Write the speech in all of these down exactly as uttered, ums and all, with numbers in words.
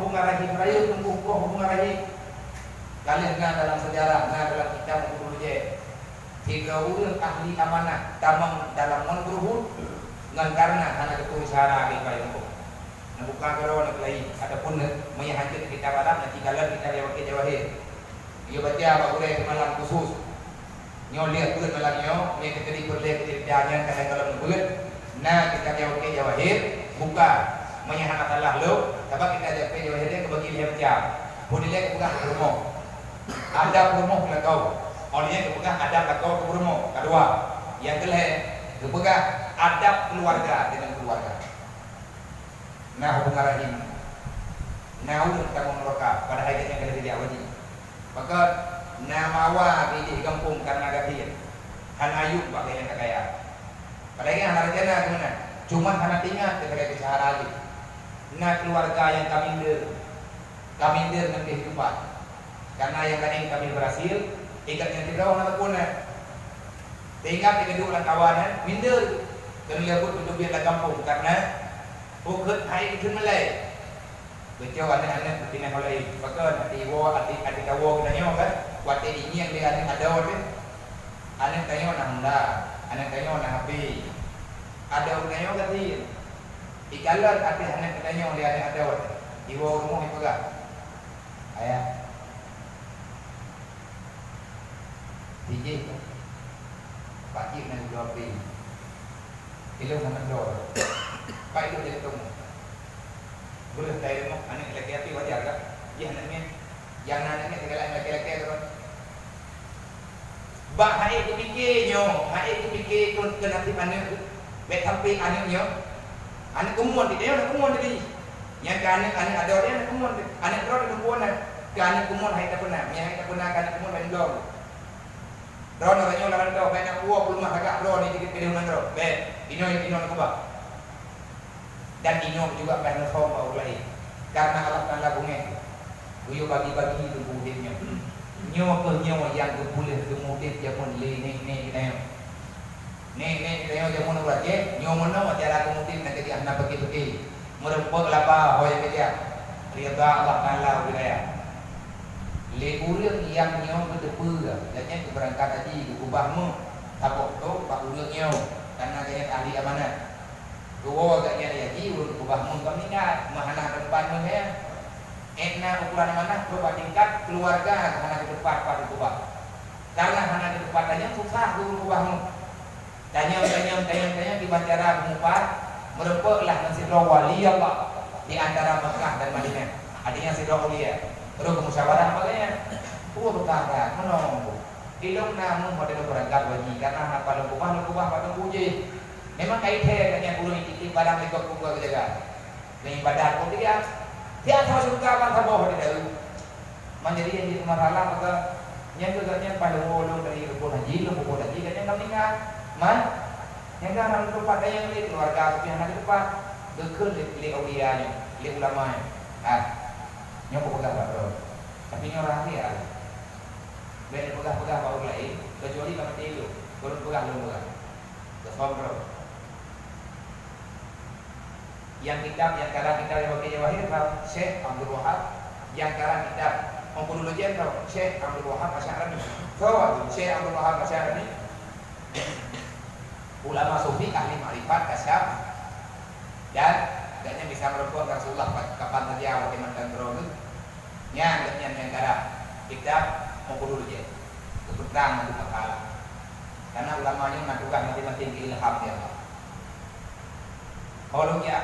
Hubungan rahim, rayeuk teungku koh hubungan rahim. Ka lheueh na dalam seujarah, na dalam kitab Uqudul Junaid. Sidroe ureueng ahli amanah tamong dalam ngon peuruhut ngon kareuna hana geuturi syedara lé pai teungku. Neubuka keudroe neukeulayi, ataupun neu-, meunyo hanjeuet kitab adab, neuci kalon kitab Yawaqit Jawahir. Yue baca bak gurée seumalam khusus. Nyoe lheueh beuet malam nyoe, nyoe teukeudi peureulée keu ceurita nyan kadang gohlom neubeuet, na kitab Yawaqit Jawahir, buka. Meunyo hana salah lôn, sabab kitab Yawaqit Jawahir nyan geubagi lhée macam. Peue dilée geupeugah keu peurumoh. Adab peurumoh keu lakoe. Óh lheueh nyan geupeugah adab lakoe keu peurumoh. Kadua, nyang keulhée, geupeugah adab keuluwarga deungon keuluwarga. Na hubungan rahim. Na ureueng tamong nuraka, padahai gobnyan ka lheueh geujak haji. Pakon na mawa idéh gampông kareuna gasien. Hana yub bak gobnyan ka kaya. Padahai gobnyan hana rencana keu meunan. Cuma hana teuingat keu sagai keu syedara jih. Na keuluwarga nyang ka minder. Ka minder ngon keuhidupan. Kareuna nyang laén ka berhasil, ingat nyang sidroe hana teupeu na. Teuingat geuduek lam kawan nyan, minder. Keuneuk lheueh buet keubiet lam gampông, kareuna bukon hai geukheun malée. Geucok aneuk-aneuk beutinah mulai. Pakon, até iwoe, até, até tawoe geutanyoe kan? Watée ingieng lé aneuk adoe teuh. Aneuk tanyoe na honda, aneuk tanyoe na H P. Adoe geutanyoe gasien. Ikalon até aneuk geutanyoe lé aneuk adoe teuh. Iwoe rumoh ipeugah, "Ayah, tijih, pakcik na geujok api. Ilôn hana dor. Pai ilôn jadi teumu." Beureuh tai rumoh, aneuk laki api wajar kah? Jih aneuk miet. Nyang na aneuk miet sigalak lakée-lakée keudroe. Bak hai geupike nyoe, hai geupike keu, keu naseb aneuk, bék sampai aneuk nyoe, aneuk keumuen teuh, aneuk keumuen teuh. Nyang ka aneuk, aneuk adoe nyan aneuk keumuen teuh. Aneuk droe teuh lumpuan nyan, ka aneuk keumuen hai tapeuna. Meunyo hai tapeuna ka aneuk keumuen ban lom. Droeneuh tanyoe lam rantau, bék na puwoe peuleumah lagak droeneuh jeuet keudeh u nanggroe. Bék, inoe, inoe keubah. Dan inoe juga payah neusom bak ureueng laén. Kareuna Allah Taala beungéh, geuyue bagi-bagi teungku udeb nyoe. Nyoe kheueh nyoe nyang geupuléh geumudeb jameun lé nék-nék geutanyoe. Nék-nék geutanyoe jameun ureueng Aceh, nyoe meunoe cara geumudeb nyang keujih hana peuke-peuke. Meureumpok laba ho nyang keujah. Ridha Allah Taala ubit ayah. Lé ureueng nyang nyoe geuteupeue, gobnyan geubeurangkat haji, geukeubah méuh, saboh trok bak ureueng nyoe, kareuna gobnyan ahli amanah. Geuwoe gobnyan lé haji, ureueng geukeubah méuh ka meuninggai, meuhana teumpat méuh nyan. Ék na ukoran amanah trok bak tingkat keuluwarga hana geuteupat pat geukeubah. Kareuna hana geuteupat, tanyoe susah ureueng keubah méuh. Tanyong, tanyong, tanyong, tanyong kiban cara meumupat, meureumpok lah ngon sidroe wali Allah di antara Mekah dan Madinah. Artinya sidroe aulia. Terus beumusyawarah bak gobnyan. Peue beukah that, meunoe. Ilong na meuh watée lôn beurangkat haji, kareuna hana pat lôn keubah, lôn keubah bak teungku jih. Memang ka ithée gobnyan ureueng ititip barang likot kubu geujaga. Ngon ibadat pun tiga. Tiap saboh syeuruga ban saboh di dalam. Manjadi nyang jadi masalah maka nyang keu gobnyan paih leumo lôn dari rukon haji, lôn peubuet haji, gobnyan ka meuninggai. Man, nyang ka na teumpat dayang lé keuluwarga tapi hana teumpat. Geukheun lé, lé aulia nyoe, lé ulama nyoe. Ah, nyoe kupeugah bak droe. Tapi nyoe rahsia. Bék neupeugah-peugah bak ureueng laén, keucuali ka maté lôn. Keu lôn peugah lôn peugah. Keu som droe. Nyang kitab, nyang karang kitab Yawaqit Jawahir tau Syekh Abdul Wahab, nyang karang kitab Uqudul Junaid tau Syekh Abdul Wahab Asy'arani. Soe Syekh Abdul Wahab Asy'arani? Ulama sufi ahli makrifat kasyaf dan gobnyan bisa meureumpok Rasulullah kapan saja watée mantong droe geuh. Nyan gobnyan nyang karang kitab Uqudul Junaid. Geupeutrang meutuah makalah. Karena ulama nyoe na tugaih maséng-maséng geuilham lé Allah. Ho lôn jak,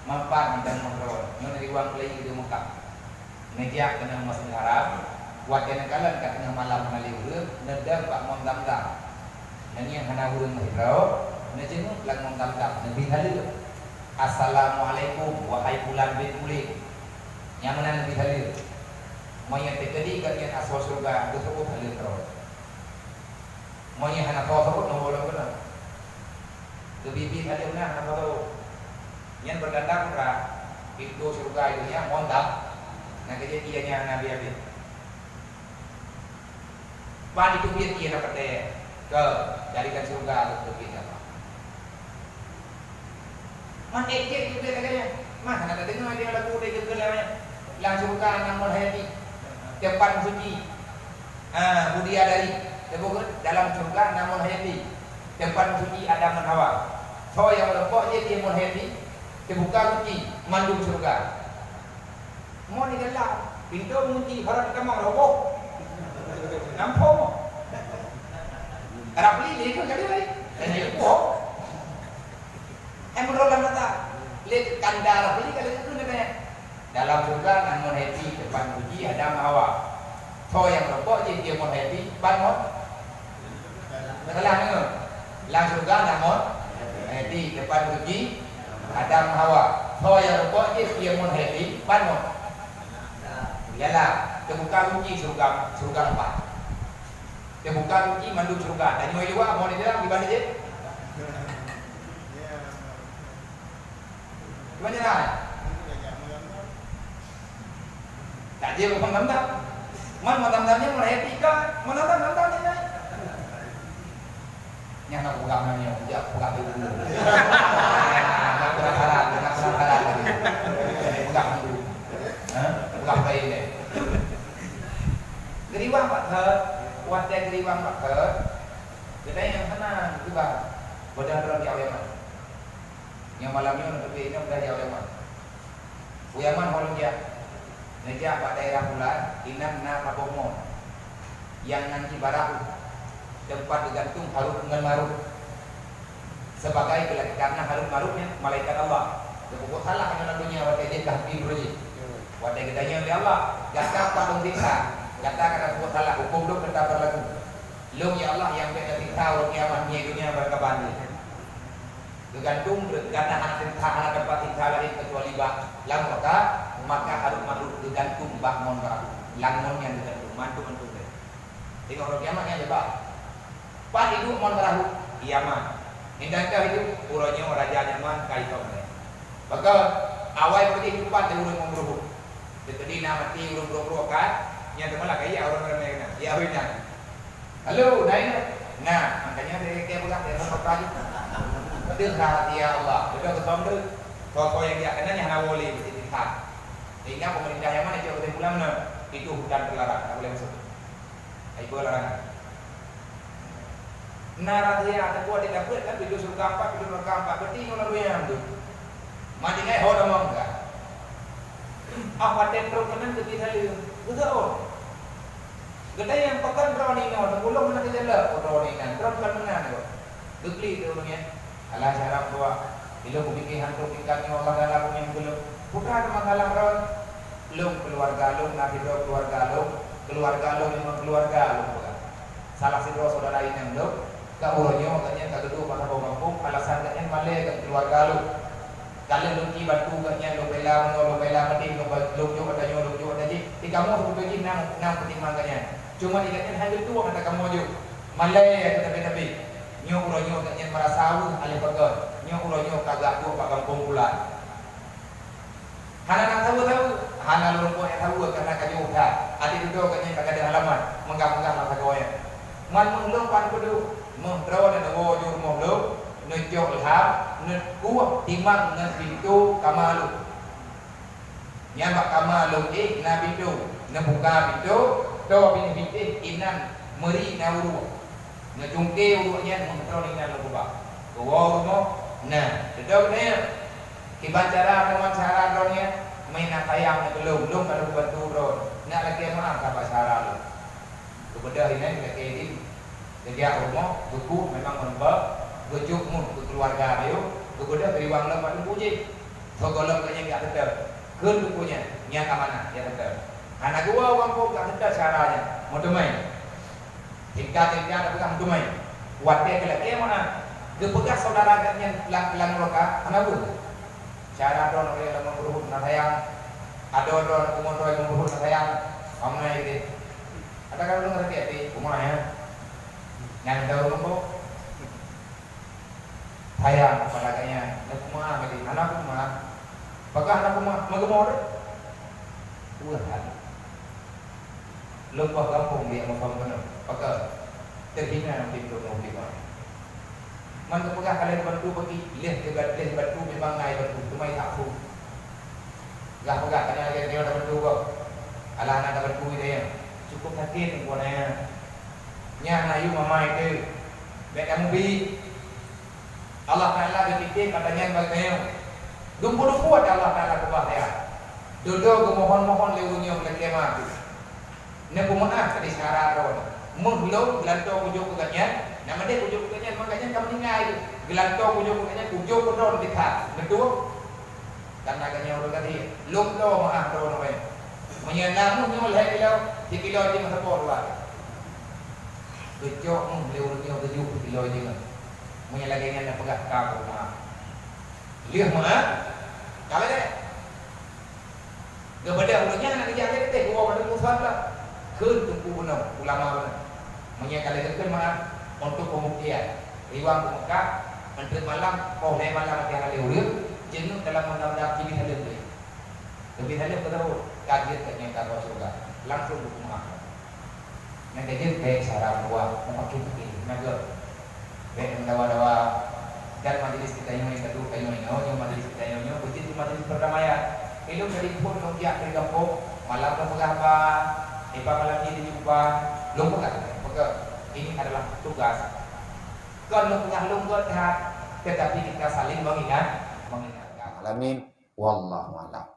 manfaat mantong ngon droe, nyoe neuriwang peuleueh di Mekah. Neujak keunoe Masjidil Haram, watée neukalon ka teungoh malam hana lé ureueng, neudong bak mom Zamzam. Neungieng hana ureueng meusidroe, neujeuet lam mom Zamzam, neubi saleuem. "Assalamualaikum, wahai Fulan bin Fulan." Nyang meunan neubi saleuem. Meunyoe teukeudi gobnyan asoe syeuruga, geuseuôt saleuem droe. Meunyoe hana soe seuôt, neuwoe lom keunoe. Geubi-bi saleuem na hana soe seuôt. Nyan beutanda putra, pintoe syeuruga di donya montak. Nyang keujeuet ié nyan hana habéh-habéh. Ban itu biet ié na peutée, keu jarikan syeuruga teubiet saboh. Man ék jeuet teubiet lagée nyan. Man hana tadeungoe dia lagu deh geukheun lagée nyan. Syurga na mon hayati, teumpat meusuci. Ah, bidadari, teupeugah dalam syurga na mon hayati, teumpat meusuci Adam ngon Hawa. Soe nyang meurumpok jih di mon hayati, teubuka gunci mandum syurga. Mon di dalam, pintoe meugunci, harab tamong roboh. Nampong. Rab lé lé keu kali lain. Dan jadi boh. Eh, menurut lam mata. Lé kanda rab lé kali itu namanya. Dalam syurga na mon hayati, teumpat meusuci Adam Hawa. Soe nyang meurumpok jih di mon hayati, ban mon. Salah deungoe. Lam syurga na mon hayati, teumpat meusuci Adam Hawa. Soe nyang meurumpok jih di mon hayati, ban mon. Yalah, teubuka gunci syurga, syurga leupah. Teubuka gunci mandum syurga. Tanyoe luwa, mon di dalam, gimana je? Gimana jalan? Tak je, bukan dam-dam. Man, man dam-dam ni, man etika, man dam-dam, dam-dam ni, man. Nyang nak peugah nanya, jak peugah dulu. Nak penasaran, nak penasaran lagi. Peugah dulu. Ha? Peugah lain deh. Geuriwang bak thot, watèe geuriwang bak thot, geutanyoe nyang hana geuba, badan droe di awak Yaman. Nyang malam nyoe neuteubiet nyoe geutanyoe awak Yaman. U Yaman ho lôn jak. Neujak bak daerah bulan, inan na saboh mon. Nyang nan jih barahu, teumpat geugantung Harut ngon Marut. Sebagai karena Harut Marut nyan malaikat Allah. Geupeubuet salah ngon lam donya watèe jeuet ka hana jih. Watèe geutanyong lé Allah, "Gata pat lôn siksa? Gata ka tapeubuet salah, hukôm lôn ka tabeurlaku. Lôn, ya Allah, nyang bèk tasiksa uroe kiamat, nyoe donya barangkaban jih." Geugantung, gata hana siksa, hana teumpat siksa laén keucuali bak lam neuraka, maka Harut Marut geugantung bak mon barahu. Lam mon nyan geugantung, mandum-mandum deh. Teungoh uroe kiamat nyan leubeh. Pat iduek mon barahu, Yaman. Indang ka iduek, uroe nyoe raja Yaman ka itom lé. Maka, awai beudeh dipat lé ureueng mon barahu. Teukeudi na maté ureueng brok-brok kan, nyan teuma lakèe ya ureueng ramè keunan. Ya ureueng nyan. Halo, na inan? Na, makanya saya kaya peugah, saya rasa tadi. Deuh rahasia Allah. Betul, betul, betul. Soe-soe nyang jak keunan nyan hana boleh beusititah. Sehingga pemerintah Yaman itu kesimpulan mana? Itu hutan terlarang, tak boleh masuk. Ai peue larangan. Na rahasia, ataupun até dapeuet kan, pintoe syeuruga empat, pintoe neuraka empat, berarti nyoe lalu nyang tu. Mati ngai ho tamong ka. Ah, watèe trok keunan keu saleuem. Beutôi. Geutanyoe pakon droeneuh inoe, teupulông meunan keu jalan, oh, droeneuh inan, droe bukan meunan, oh. Geuklik teuh ureueng nyan. Alah, syarab dua. Ilôn kupike hantom tingkat nyoe Allah Taala punya keu lôn. Putra teuma salah droe. Lôn keuluwarga lôn, na sidroe keuluwarga lôn, keuluwarga lôn ngon keuluwarga lôn peugah. Salah sidroe syedara inong lôn, ka uroe nyoe gobnyan ka geuduek bak saboh gampông, alasan gobnyan malèe ngon keuluwarga lôn. Ka lheueh lôn ci bantu gobnyan, lôn bela meunoe, lôn bela meudéh, lôn ba-, lôn jok ata nyoe, lôn jok ata jih. Di kamoe seubeutôi jih na, na peutimang gobnyan. Cuma di gobnyan han geutueng ata kamoe jok. Malèe keu sabe-sabe. Nyoe uroe nyoe gobnyan meurasa weueh aléh pakon. Nyoe uroe nyoe ka geuduek bak gampông pulan. Hana na saweue-saweue, hana lôn peuet saweue, karena ka jeuet that. Até dudoe gobnyan ka gadôh alamat, meugah-meugah lam sagoe nyan. Man meuh lôn pan peuduek, meuh droe neuwoe u rumoh lôn, neucok lham, neukueh timang ngon pintoe kama lôn. Nyan bak kama lôn éh na pintoe, neubuka pintoe, toe binéh bintéh inan meuri na uruek. Neucungké uruek nyan meuh droe inan lôn keubah. Geuwoe u rumoh, na, dudoe geutanyoe. Kiban cara teuma cara droe nyan, meunan sayang nyan keu lôn, lôn ka lôn bantu droe, nak lakèe meu'ah ka bak syedara lôn. Geubeudôh inan lakèe idin, geujak u rumoh, geukueh memang meureumpok, geujok meuh keu keuluwarga rayeuk, geubeudôh geuriwang lom bak teungku jih. Soe gohlom gobnyan jak seutôt, kheun teungku nyan, nyan amanah, jak seutôt. Hana geuwoe u gampông jak seutôt syedara nyan, meuteumèe. Tingkat-tingkat tapeugah meuteumèe. Watèe geulakèe meu'ah, geupeugah syedara gobnyan lam, lam neuraka, hana weueh. Syedara droeneuh lam rumoh na sayang, adoe droeneuh kumoe droe lam rumoh na sayang, amai deh. Ata ka ureueng sakét até, kumaha nyan? Nyan ata ureueng leumbô. Sayang kepada gobnyan, neukumaha deh, hana kumaha. Pakon hana kumaha, meugeumor. Weueh that. Lôn bah gampông di Amazon keunoe, pakon teuhina di keunoe di mana. Man geupeugah ka lheueh bantu bagi, lheueh geuba-, lheueh bantu memang na bantu, teuma tak su. Gah peugah kana lagèe nyoe na bantu gob. Sakét, Teungku, nyan. Nyan na yue mamai teuh. Bèk kamoe bi. Allah Taala geutitip ata nyan bak geutanyoe. Dumpeue-dumpeue watèe Allah Taala keubah raya. Dudoe geumohon-mohon lé ureueng nyoe lam kiamat teuh. Neupeumeu'ah ka di syara droe. Meuh lôn geulantoe kujok keu gobnyan, na meudeh kujok keu gobnyan, maka nyan ka meuninggai. Geulantoe kujok keu gobnyan, kujok keu droe di that. Beutôi? Karena gobnyan ureueng gaki, lôn bloe meu'ah droe nyoe. Meunyoe na meuh nyoe lhèe kilo, sikilo jih meusapo dua. Geucok meuh lé ureueng nyoe geujok sikilo jih. Meunyoe lagèe nyan neupeugah ka meu'ah. Lheueh meu'ah, ka lagèe. Geubeudôh ureueng nyan hana geujak lé teuh, geuwoe bandum musoh teuh. Kheun teungku bunoe, ulama bunoe. Meunyoe ka lheueh geukheun meu'ah, untuk pembuktian, riwang keu Mekah, eunteuk malam, poh lhèe malam até hana lé ureueng, jeungeuk dalam undang-undang tibi saleuem lé. Leubeh saleuem keu Daud, ka jeuet gobnyan ka droe syeuruga, langsung geupeu meu'ah. Nyang keujeuet bèk sara meutuah, meupaké-paké, nyan geuh. Bèk meudawa-dawa. Dan majelis geutanyoe nyang ka duek tanyoe nyoe, nyoe majelis geutanyoe nyoe, beujeuet keu majelis perdamaian. Ilôn tadi phôn lôn jak dari gampông, malam lôn peugah ba, dipat malam nyoe dijumpa, lôn peugah, peugah, ini adalah tugas. Kon lôn peugah lôn gèt that, tetapi kita saling mengingat, mengingatkan. Alamin, wallahu a'lam.